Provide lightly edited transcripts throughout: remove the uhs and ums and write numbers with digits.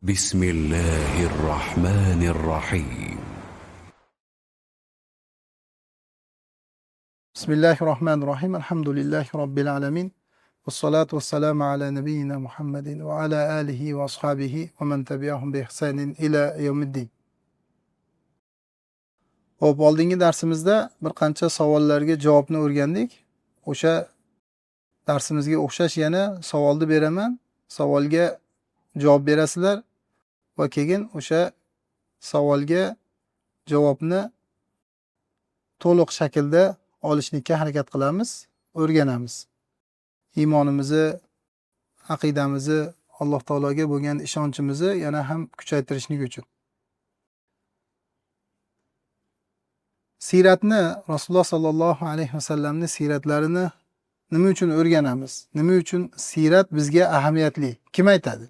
بسم الله الرحمن الرحيم. بسم الله الرحمن الرحيم. الحمد لله رب العالمين، والصلاة والسلام على نبينا محمد وعلى آله وأصحابه ومن تبعهم بإحسان إلى يوم الدين. Xo'p, oldingi darsimizda bir qancha savollarga javobni o'rgandik. O'sha darsimizga o'xshash yana savolni beraman. Savolga javob berasizlar va keyin o'sha savolga javobni to'liq shaklda olishlikka harakat qilamiz, o'rganamiz. Iymonimizni, aqidamizni, Alloh taologa bo'lgan ishonchimizni yana ham kuchaytirishlik uchun. Siyratni, Rasululloh sallallohu alayhi vasallamning siyratlarini nima uchun o'rganamiz? Nima uchun siyrat bizga ahamiyatli? Kim aytadi?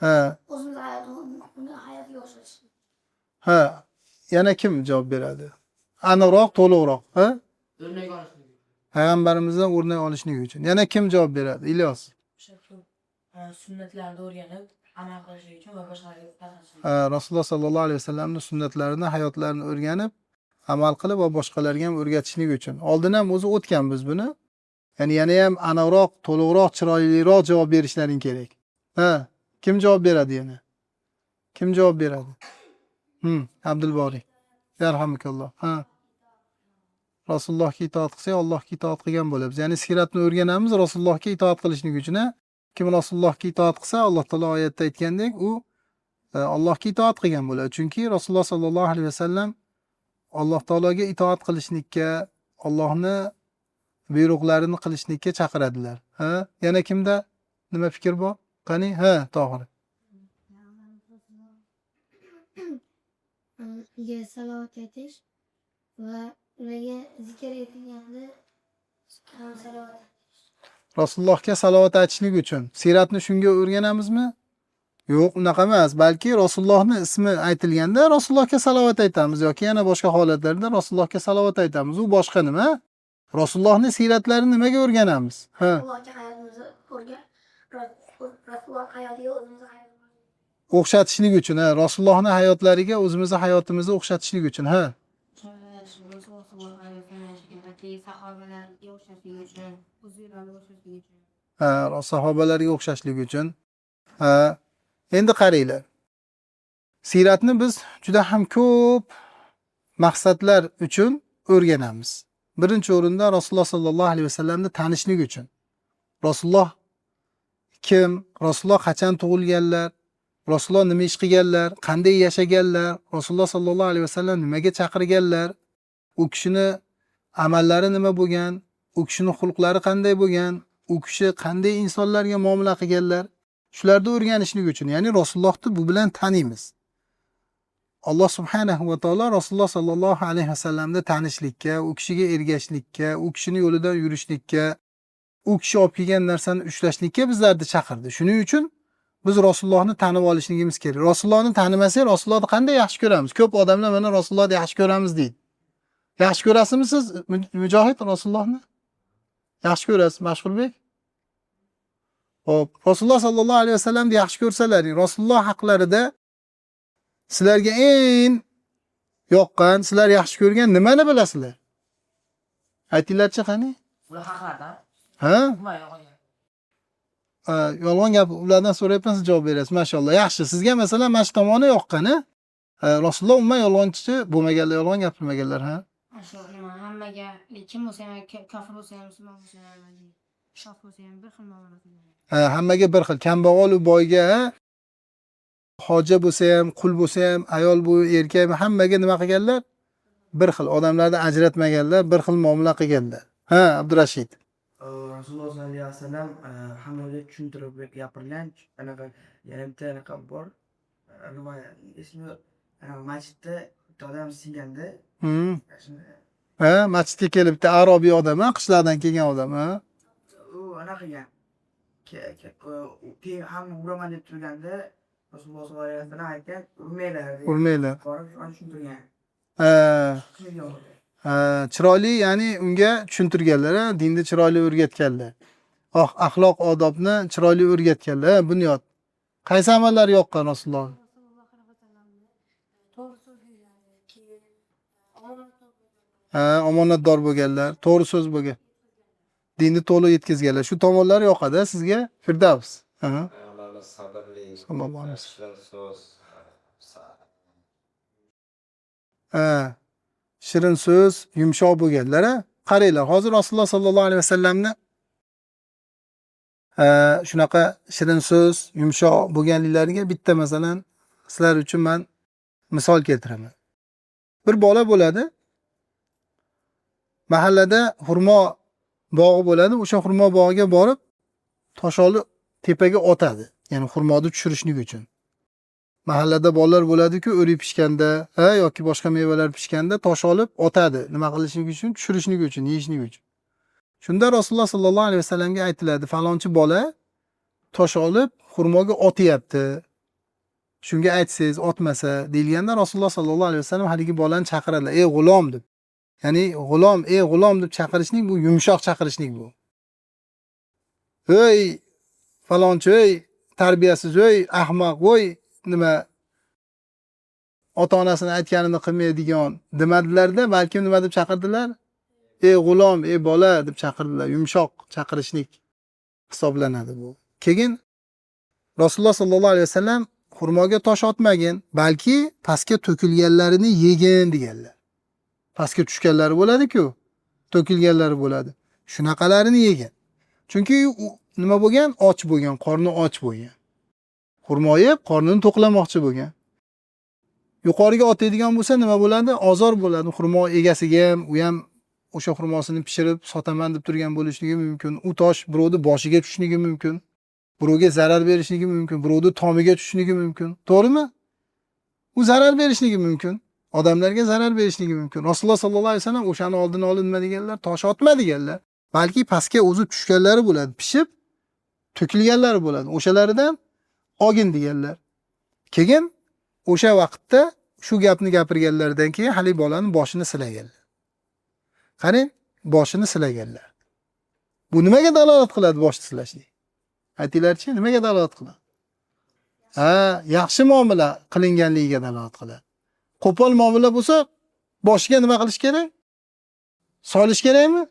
Ha. Ha, yana kim javob beradi? Aniqroq, to'liqroq, ha? O'rnak olishlik. Payg'ambarimizdan o'rnak olishlik uchun. Yana kim javob beradi? Ilyos. Sunnatlarni o'rganib, amal qilish uchun va boshqalarga tarqatish. Rasululloh sallallohu alayhi vasallamning sunnatlarini, hayotlarini o'rganib, amal qilib va boshqalarga ham o'rgatishlik uchun. Oldin ham o'zi o'tganmiz buni. Ya'ni yana ham aniqroq, to'liqroq, chiroyliroq javob berishlaring kerak. Ha, kim javob beradi yana? Kim javob beradi? Abdulboriy. Yarhamukalloh. Ha. Rasulullohga itoat qilsak, Allohga itoat qilgan bo'lamiz. Ya'ni siyratni o'rganamiz Rasulullohga itoat qilishlik uchun. Kim Rasulullohga itoat qilsa, Alloh taolo oyatda aytgandek, u Allohga itoat qilgan bo'ladi. Chunki Rasululloh sallallohu alayhi vasallam Alloh taologa itoat qilishlikka, Allohni buyruqlarini qilishlikka chaqiradilar. Ha? Yana kimda nima fikr bor? Qani? Ha, Tohir. Ularga salovat aytish va ularga zikr etilganda ham salovat aytish. Rasulullohga salovat aytishlik uchun siyratni shunga o'rganamizmi? Yo'q, unaqa emas, balki Rasulullohning ismi aytilganda Rasulullohga salovat aytamiz yoki yana boshqa holatlarda Rasulullohga salovat aytamiz. U boshqa nima? Rasulullohning siyratlarini nimaga o'rganamiz? Ha. Allohga hayotimizni o'rgan, Rasululloh hayotiga o'zimizni hayotimizni o'xshatishlik uchun, ha, Rasulullohning hayotlariga o'zimizni hayotimizni o'xshatishlik uchun, ha. Ha, sahobalarga o'xshashlik uchun. Ha, endi qaranglar. Siyratni biz juda ham ko'p maqsadlar uchun o'rganamiz. Birinchi o'rinda Rasululloh sallallohu alayhi vasallamni tanishlik uchun. Rasululloh kim? Rasululloh qachon tug'ilganlar? Rasululloh nima ish qilganlar? Qanday yashaganlar? Rasululloh sallallohu alayhi vasallam nimaga chaqirganlar? U kishini amallari nima bo'lgan? U kishining xulqlari qanday bo'lgan? U kishi qanday insonlarga muomala qilganlar? Shularni o'rganishlik uchun, ya'ni Rasulullohni bu bilan taniymiz. Alloh subhanahu va taolo Rasululloh sallallohu alayhi vasallamni tanishlikka, u kishiga ergashishlikka, u kishining yo'lidan yurishlikka, u kishi olib kelgan narsani ushlashlikka bizlarni chaqirdi. Shuning uchun biz Rasulullohni tanib olishligimiz kerak. Rasulullohni tanimasak, Rasulullohni qanday yaxshi ko'ramiz? Ko'p odamlar mana Rasulullohni yaxshi ko'ramiz deydi. Yaxshi ko'rasizmi siz Mujohid Rasulullohni? Yaxshi ko'rasiz, Mashhurbek? Xo'p, Rasululloh sallallohu alayhi vasallamni yaxshi ko'rsalaring, Rasululloh haqlarida sizlarga eng yoqqan, sizlar yaxshi ko'rgan nimani bilasizlar? Aytinglarchi qani? Ular haqlardan. Ha? Yolg'on gap ulardan so'rayapman, siz javob berasiz. Mashalloh, yaxshi. Sizga masalan mana shu tomoni yoqqan, ha? Rasululloh umuman yolg'onchi bo'lmaganlar, yolg'on gapirmaganlar, ha? Shu nima hammaga, kim bo'lsa ham, kofir bo'lsa ham, musulmon bo'lsa ham, shoh bo'lsa ham bir xil muomala qilgan. Ha, hammaga bir xil, kambag'al u boyga, xoja bo'lsa ham, qul bo'lsa ham, ayol bu, erkak, hammaga nima qilganlar? Bir xil, odamlarni ajratmaganlar, bir xil muomala qilganlar. Ha, Abdurashid. Rasululloh sollallohu alayhi vasallam hammaga tushuntirib gapirgan, anaqa yana bitta anaqa bor. Nima ismi, masjidda bitta odam singanda. Ha, masjidga kelib bitta arobiy odam, qishloqdan kelgan odam, ha. U anaqa qilgan. Keyin hamma uraman deb turganda Rasululloh sollallohu alayhi vasallam aytgan, urmanglar. Urmanglar. Borib tushuntirgan. Ha. Chiroyli, ya'ni unga tushuntirganlar, dinni chiroyli o'rgatganlar. Axloq odobni chiroyli o'rgatganlar. Bunyod. Qaysi amallar yoqqan Rasululloh? Ha, omonatdor bo'lganlar, to'g'ri so'z bo'lgan. Dinni to'liq yetkazganlar. Shu tomonlari yoqadi sizga, Firdavs. Ha. Sallallohu alayhi vasallam. Ha, shirin so'z, yumshoq bo'lganlar. Qaranglar, hozir Rasululloh sallallohu alayhi vasallamni shunaqa shirin so'z, yumshoq bo'lganliklariga bitta masalan sizlar uchun men misol keltiraman. Bir bola bo'ladi. Mahallada xurmo bog'i bo'ladi. O'sha xurmo bog'iga borib tosh olib tepaga otadi. Ya'ni xurmoni tushirishlik uchun. Mahallada bolalar bo'ladi-ku, o'rik pishganda, ha yoki boshqa mevalar pishganda tosh olib otadi. Nima qilishlik uchun? Tushirishlik uchun, yeyishlik uchun. Shunda Rasululloh sallallohu alayhi vasallamga aytiladi, falonchi bola tosh olib xurmoga otyapti. Shunga aytsangiz, otmasa deyilganda Rasululloh sallallohu alayhi vasallam haligi bolani chaqiradilar, "Ey g'ulom" deb. Ya'ni g'ulom, ey g'ulom deb chaqirishlik bu yumshoq chaqirishlik bu. Ey falonchi, ey tarbiyasiz, ey ahmoq, voy nima ota-onasini aytganini qilmaydigan demadilarda, balkim nima deb chaqirdilar? Ey g'ulom, ey bola deb chaqirdilar. Yumshoq chaqirishlik hisoblanadi bu. Keyin Rasululloh sallallohu alayhi vasallam xurmoga tosh otmagin, balki pastga to'kilganlarini yegin deganlar. Pastga tushganlari bo'ladi-ku, to'kilganlari bo'ladi. Shunaqalarini yegin. Chunki nima bo'lgan? Och bo'lgan, qorni och bo'lgan. Xurmo yeb qornini to'qlamoqchi bo'lgan. Yuqoriga otadigan bo'lsa nima bo'ladi? Ozor bo'ladi. Xurmo egasiga ham, u ham o'sha xurmosini pishirib sotaman deb turgan bo'lishligi mumkin. U tosh birovni boshiga tushishligi mumkin. Birovga zarar berishligi mumkin, birovni tomiga tushishligi mumkin. To'g'rimi? U zarar berishligi mumkin. Odamlarga zarar berishligi mumkin. Rasululloh sallallohu alayhi vasallam o'shani oldini olinma deganlar, tosh otma deganlar. Balki pastga o'zi tushganlari bo'ladi, pishib to'kilganlari bo'ladi. O'shalaridan olgin deganlar. Keyin o'sha vaqtda shu gapni gapirganlaridan keyin hali bolani boshini silaganlar. Qarang, boshini silaganlar. Bu nimaga dalolat qiladi boshni silashlik? Aytinglarchi, nimaga dalolat qiladi? Ha, yaxshi muomala qilinganligiga dalolat qiladi. Qo'pol muomala bo'lsa, boshiga nima qilish kerak? Solish kerakmi?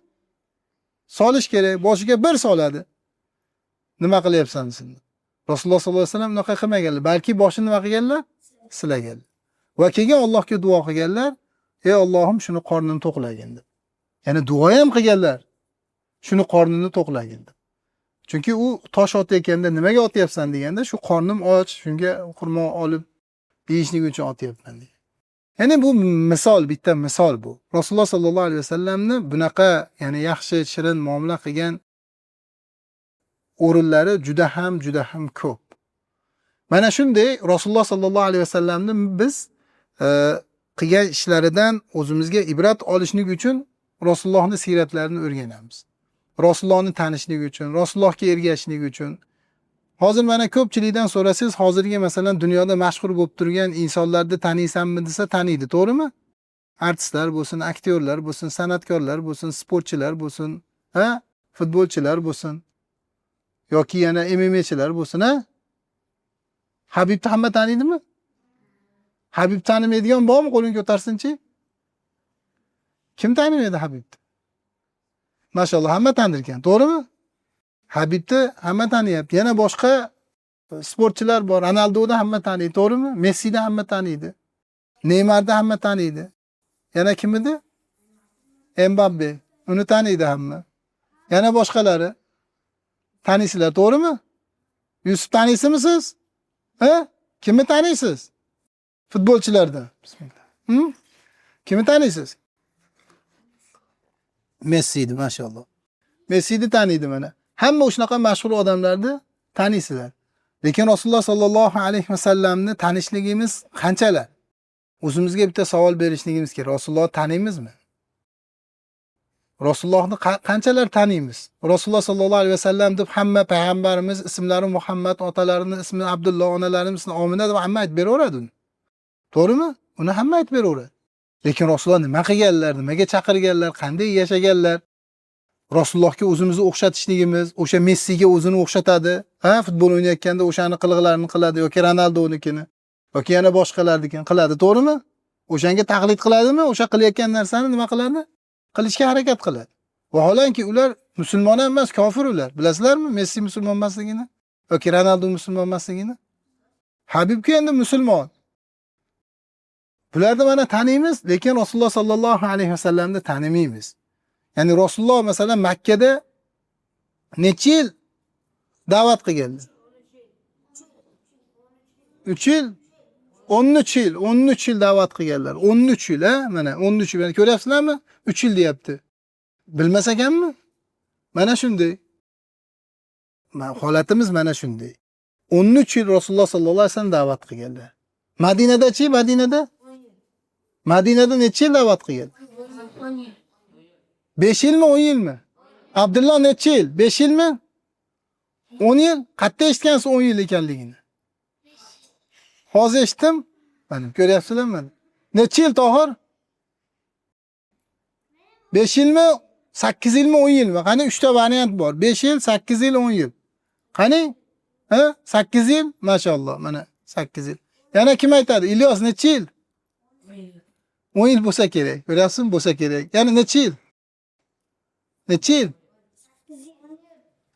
Solish kerak. Boshiga bir soladi. Nima qilyapsan sen? Rasululloh sollallohu alayhi vasallam unaqa qilmaganlar, balki boshini nima qilganlar? Silaganlar. Va keyin Allohga duo qilganlar, "Ey Allohim, shuni qornini to'qlagin" deb. Ya'ni duo ham qilganlar. Shuni qornini to'qlagin deb. Chunki u tosh otayotganda nimaga otyapsan deganda, shu qornim och, shunga xurmo olib yeyishlik uchun otyapman degan. Ya'ni bu misol, bitta misol bu. Rasululloh sollallohu alayhi vasallamni bunaqa, ya'ni yaxshi, shirin muomala qilgan o'rinlari juda ham, juda ham ko'p. Mana shunday Rasululloh sollallohu alayhi vasallamni biz qilgan ishlaridan o'zimizga ibrat olishlik uchun Rasulullohning siyratlarini o'rganamiz. Rasulullohni tanishlik uchun, Rasulullohga ergashishlik uchun. Hozir mana ko'pchilikdan so'rasangiz, hozirgi masalan dunyoda mashhur bo'lib turgan insonlarni taniysanmi desa taniydi, to'g'rimi? Artistlar bo'lsin, aktyorlar bo'lsin, san'atkorlar bo'lsin, sportchilar bo'lsin, ha, futbolchilar bo'lsin yoki yana MMAchilar bo'lsin, ha? Habibni hamma taniydimi? Habib tanimaydigan bormi? Qo'lini ko'tarsinchi. Kim tanimaydi Habibni? Maşallah hamma tanir ekan, to'g'rimi? Habibni hamma taniyapti. Yana boshqa sportchilar bor. Ronaldoni hamma taniydi, to'g'rimi? Messini hamma taniydi. Neymarni hamma taniydi. Yana kim edi? Mbappe. Uni taniydi hamma. Yana boshqalari taniysizlar, to'g'rimi? Yusuf taniysizmi siz? Ha? Kimni taniysiz? Futbolchilardan. Bismillah. Kimni taniysiz? Messini, maşallah. Messini taniydi mana. Hamma shunaqa mashhur odamlarni taniysizlar. Lekin Rasululloh sallallohu alayhi vasallamni tanishligimiz qanchalar? O'zimizga bitta savol berishligimiz kerak. Rasulullohni taniymizmi? Rasulullohni qanchalar taniymiz? Rasululloh sallallohu alayhi vasallam deb hamma payg'ambarimiz ismlari Muhammad, otalarining ismi Abdulloh, onalarining ismi Omina deb hamma aytib beraveradi uni. To'g'rimi? Uni hamma aytib beraveradi. Lekin Rasululloh nima qilganlar, nimaga chaqirganlar, qanday yashaganlar? Rasulullohga o'zimizni o'xshatishligimiz, o'sha Messiga o'zini o'xshatadi, ha, futbol o'ynayotganda o'shani qiliqlarini qiladi yoki Ronaldonikini yoki yana boshqalarnikini qiladi, to'g'rimi? O'shanga taqlid qiladimi? O'sha qilayotgan narsani nima qiladi? Qilishga harakat qiladi. Vaholanki ular musulmon ham emas, kofir ular. Bilasizlarmi Messi musulmon emasligini yoki Ronaldo musulmon emasligini? Habibki endi musulmon. Bularni mana taniymiz, lekin Rasululloh sallallohu alayhi vasallamni tanimaymiz. Ya'ni Rasululloh masalan Makkada necha yil da'vat qilganlar? 3 yil, 13 yil, 13 yil da'vat qilganlar. 13 yil, ha, mana 13 yil. Ko'ryapsizlarmi? 3 yil deyapti. Bilmas ekanmi? Mana shunday. Holatimiz mana shunday. 13 yil Rasululloh sallallohu alayhi vasallam da'vat qilganlar. Madinada-chi, Madinada? Madinada necha yil da'vat qilgan? 10 yil. 5 yilmi, 10 yilmi? Abdulloh necha yil? 5 yilmi? 10 yil? Qayerda eshitgansiz 10 yil ekanligini? Hozir eshitdim. Mana ko'ryapsizlarmi mana? Necha yil Tohir? 5 yilmi, 8 yilmi, 10 yilmi? Qani 3 ta variant bor. 5 yil, 8 yil, 10 yil. Qani? Ha? 8 yil? Mashalloh, mana 8 yil. Yana kim aytadi? Ilyos necha yil? 10 yil bo'lsa kerak. Ko'ryapsizmi? Bo'lsa kerak. Yana necha yil? Necha yil?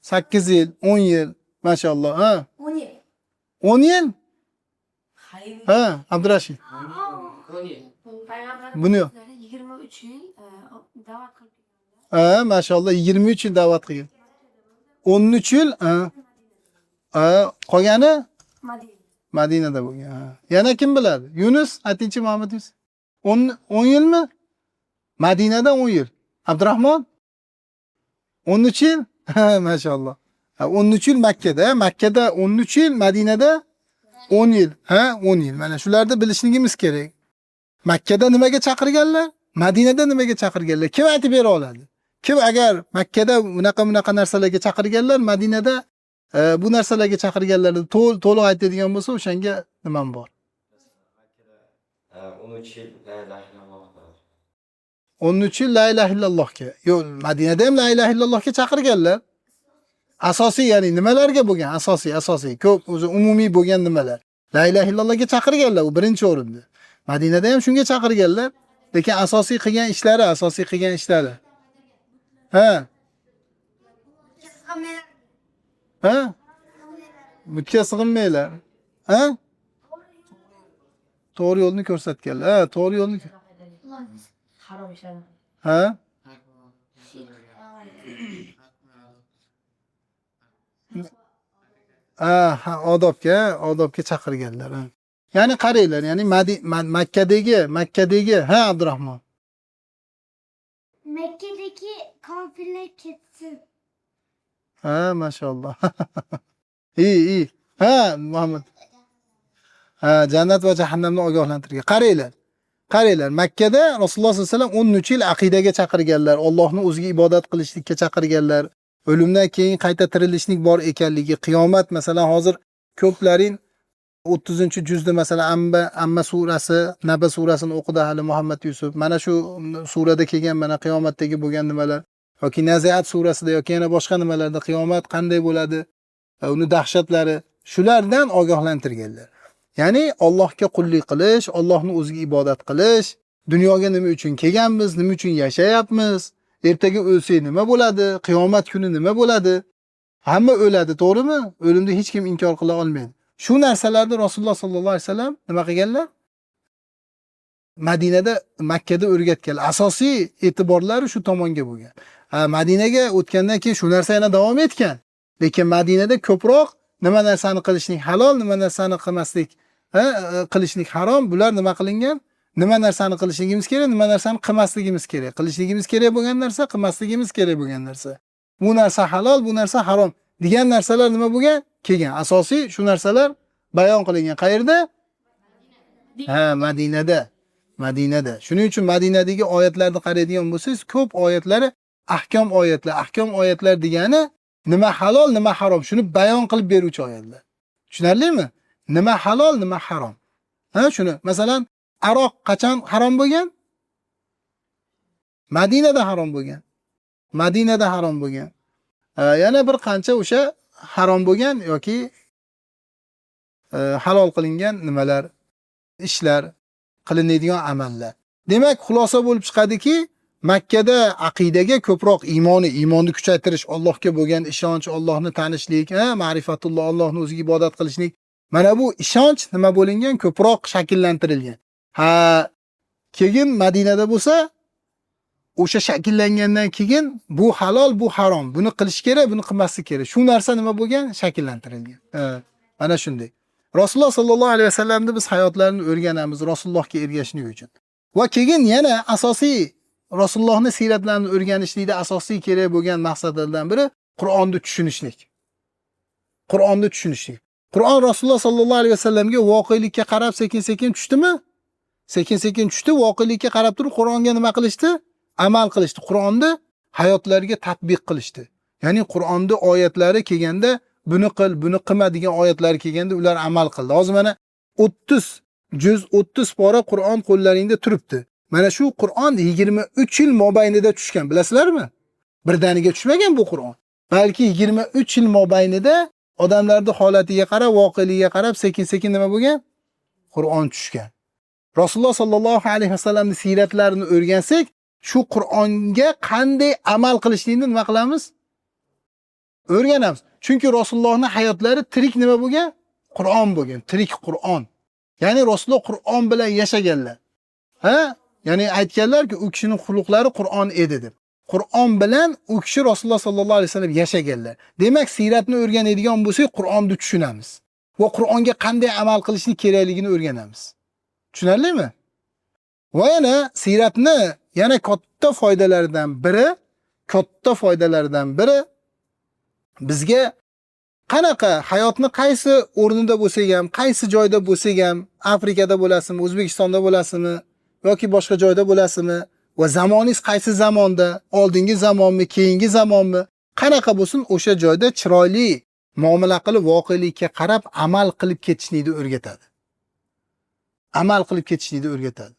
8 yil, 10 yil. Mashalloh, ha? 10 yil. 10 yil? Ha, Abdurashid. 10 yil. Buni yo'q. 23 yil da'vat qilgan. Ha, mashalloh 23 yil da'vat qilgan. 13 yil, ha. Ha, qolgani Madina. Madinada bo'lgan. Ha. Yana kim biladi? Yunus, aytingchi Muhammad Yunus. 10 yilmi? Madinada 10 yil. Abdurahmon 13 yil? Ha, mashalloh. 13 yil Makkada, Makkada 13 yil, Madinada 10 yil. Ha, 10 yil. Mana shularni bilishligimiz kerak. Makkada nimaga chaqirganlar? Madinada nimaga chaqirganlar? Kim aytib bera oladi? Kim agar Makkada bunaqa narsalarga chaqirganlar, Madinada bu narsalarga chaqirganlarni to'liq aytadigan bo'lsa, o'shanga nimam bor? 13 yil la ilaha illalloh. 13 yil la ilaha illallohga. Yo'q, Madinada ham la ilaha illallohga chaqirganlar. Asosiy, ya'ni nimalarga bo'lgan? Asosiy, ko'p o'zi umumiy bo'lgan nimalar? La ilaha illallohga chaqirganlar, u birinchi o'rinda. Madinada ham shunga chaqirganlar, lekin asosiy qilgan ishlari, Ha. Ha? Butga sig'inmanglar. Ha? To'g'ri yo'lni ko'rsatganlar. Ha, to'g'ri yo'lni. Harom ishlarni. Ha? Ha, odobga chaqirganlar. Ha. Ya'ni qaranglar, ya'ni Makkadagi, ha Abdurahmon. Makkadagi kofirlar ketsin. Ha, mashalloh. İyi. Ha, Muhammad. Ha, jannat va jahannamdan ogohlantirgan. Qaranglar. Qaranglar, Makkada Rasululloh sollallohu alayhi vasallam 13 yil aqidaga chaqirganlar, Allohning o'ziga ibodat qilishlikka chaqirganlar, o'limdan keyin qayta tirilishlik bor ekanligi, qiyomat masalan hozir ko'plaring 30-juzda masalan Amma surasi, Naba surasini o'qidi hali Muhammad Yusuf. Mana shu surada kelgan mana qiyomatdagi bo'lgan nimalar yoki Naziat surasida yoki yana boshqa nimalarda qiyomat qanday bo'ladi, uni dahshatlari, shulardan ogohlantirganlar. Ya'ni Allohga qullik qilish, Allohning o'ziga ibodat qilish, dunyoga nima uchun kelganmiz, nima uchun yashayapmiz, ertaga o'lsak nima bo'ladi, qiyomat kuni nima bo'ladi? Hamma o'ladi, to'g'rimi? O'limni hech kim inkor qila olmaydi. Shu narsalarni Rasululloh sallallohu alayhi vasallam nima qilganlar? Madinada, Makkada o'rgatganlar. Asosiy e'tiborlari shu tomonga bo'lgan. Madinaga o'tgandan keyin shu narsa yana davom etgan. Lekin Madinada ko'proq nima narsani qilishlik halol, nima narsani qilmaslik, qilishlik harom, bular nima qilingan? Nima narsani qilishligimiz kerak, nima narsani qilmasligimiz kerak. Qilishligimiz kerak bo'lgan narsa, qilmasligimiz kerak bo'lgan narsa. Bu narsa halol, bu narsa harom degan narsalar nima bo'lgan? Kelgan. Asosiy shu narsalar bayon qilingan. Qayerda? Ha, Madinada. Madinada. Shuning uchun Madinadagi oyatlarni qaraydigan bo'lsangiz, ko'p oyatlari ahkom oyatlar. Ahkom oyatlar degani nima halol, nima harom, shuni bayon qilib beruvchi oyatlar. Tushunarlimi? Nima halol, nima harom. Ha, shuni masalan, aroq qachon harom bo'lgan? Madinada harom bo'lgan. Madinada harom bo'lgan. Yana bir qancha o'sha harom bo'lgan yoki halol qilingan nimalar, ishlar, qilinadigan amallar. Demak, xulosa bo'lib chiqadiki, Makkada aqidaga ko'proq iymonni kuchaytirish, Allohga bo'lgan ishonch, Allohni tanishlik, ma'rifatulloh, Allohni o'ziga ibodat qilishlik. Mana bu ishonch nima bo'lingan? Ko'proq shakllantirilgan. Ha, keyin Madinada bo'lsa, o'sha shakllangandan keyin bu halol, bu harom, buni qilish kerak, buni qilmaslik kerak. Shu narsa nima bo'lgan? Shakllantirilgan. Mana shunday. Rasululloh sallallohu alayhi vasallamni biz hayotlarini o'rganamiz Rasulullohga ergashishlik uchun. Va keyin yana asosiy Rasulullohning siyratlarini o'rganishlikda asosiy kerak bo'lgan maqsadlardan biri Qur'onni tushunishlik. Qur'onni tushunishlik. Qur'on Rasululloh sallallohu alayhi vasallamga voqelikka qarab sekin-sekin tushdimi? Sekin-sekin tushdi, voqelikka qarab turib Qur'onga nima qilishdi? Amal qilishdi. Qur'onni hayotlariga tatbiq qilishdi. Ya'ni Qur'onni oyatlari kelganda buni qil, buni qilma degan oyatlari kelganda ular amal qildi. Hozir mana 30 juz, 30 pora Qur'on qo'llaringda turibdi. Mana shu Qur'on 23 yil mobaynida tushgan, bilasizlarmi? Birdaniga tushmagan bu Qur'on. Balki 23 yil mobaynida odamlarning holatiga qarab, voqeligiga qarab sekin-sekin nima bo'lgan? Qur'on tushgan. Rasululloh sallallohu alayhi vasallamning siyratlarini o'rgansak, shu Qur'onga qanday amal qilishlikni nima qilamiz? O'rganamiz. Chunki Rasulullohning hayotlari tirik nima bo'lgan? Qur'on bo'lgan, tirik Qur'on. Ya'ni Rasululloh Qur'on bilan yashaganlar. Ha? Ya'ni aytganlarki, u kishining xuluqlari Qur'on edi deb. Qur'on bilan u kishi Rasululloh sallallohu alayhi vasallam yashaganlar. Demak, siyratni o'rganadigan bo'lsak, Qur'onni tushunamiz va Qur'onga qanday amal qilishni kerakligini o'rganamiz. Tushunarlimi? Va yana siyratni yana katta foydalaridan biri, bizga qanaqa hayotni qaysi o'rnida bo'lsak ham, qaysi joyda bo'lsak ham, Afrikada bo'lasizmi, O'zbekistonda bo'lasizmi yoki boshqa joyda bo'lasizmi va zamoningiz qaysi zamonda, oldingi zamonmi, keyingi zamonmi, qanaqa bo'lsin o'sha joyda chiroyli muomala qilib, voqelikka qarab amal qilib ketishni o'rgatadi. Amal qilib ketishni o'rgatadi.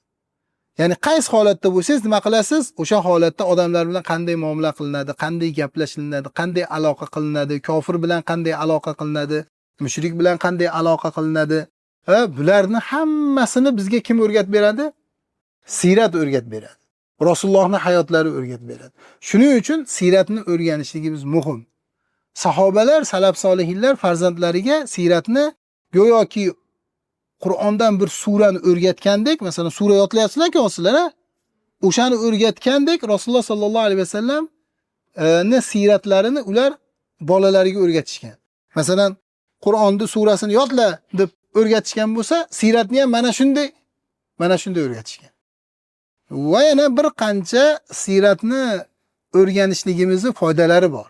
Ya'ni qaysi holatda bo'lsangiz nima qilasiz? O'sha holatda odamlar bilan qanday muomala qilinadi, qanday gaplashilinadi, qanday aloqa qilinadi, kofir bilan qanday aloqa qilinadi, mushrik bilan qanday aloqa qilinadi. Bularni hammasini bizga kim o'rgatib beradi? Siyrat o'rgatib beradi. Rasulullohning hayotlari o'rgatib beradi. Shuning uchun siyratni o'rganishligimiz muhim. Sahobalar, salaf solihinlar farzandlariga siyratni go'yoki Qur'ondan bir surani o'rgatgandek, masalan, sura yodlayapsizlar-ku sizlar, o'shani o'rgatgandek Rasululloh sallallohu alayhi vasallam ni siyratlarini ular bolalariga o'rgatishgan. Masalan, Qur'onni surasini yodla deb o'rgatishgan bo'lsa, siyratni ham mana shunday o'rgatishgan. Va yana bir qancha siyratni o'rganishligimizning foydalari bor.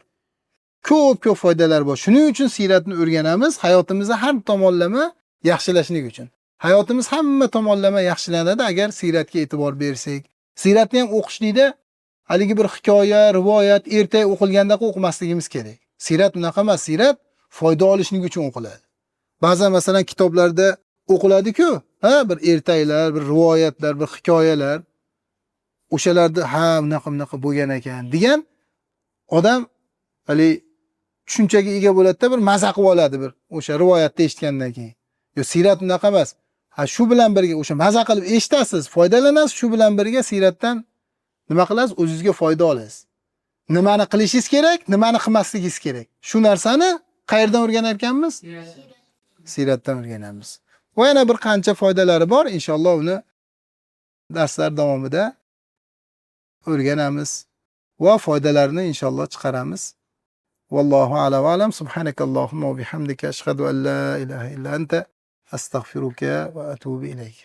Ko'p-ko'p foydalari bor. Shuning uchun siyratni o'rganamiz, hayotimizni har tomonlama yaxshilashlik uchun. Hayotimiz hamma tomonlama yaxshilanadi agar siyratga e'tibor bersak. Siyratni ham o'qishlikda haligi bir hikoya, rivoyat, ertak o'qilganda o'qimasligimiz kerak. Siyrat unaqa emas, siyrat foyda olishlik uchun o'qiladi. Ba'zan masalan kitoblarda o'qiladi-ku, ha, bir ertaklar, bir rivoyatlar, bir hikoyalar. O'shalarda ha, bunaqa bo'lgan ekan degan odam hali tushunchaga ega bo'ladi-da, bir maza qilib oladi bir o'sha rivoyatni eshitgandan keyin. Yo, siyrat unaqa emas. Ha, shu bilan birga o'sha maza qilib eshitasiz, foydalanasiz, shu bilan birga siyratdan nima qilasiz? O'zingizga foyda olasiz. Nimani qilishingiz kerak, nimani qilmasligingiz kerak. Shu narsani qayerdan o'rganar ekanmiz? Siyratdan o'rganamiz. Va yana bir qancha foydalari bor. Inshaalloh uni darslar davomida o'rganamiz va foydalarini inshaalloh chiqaramiz. Vallohu a'la va alam. Subhanakallohumma va bihamdika ashhadu an la ilaha illa anta astag'firuka va atubu ilayk.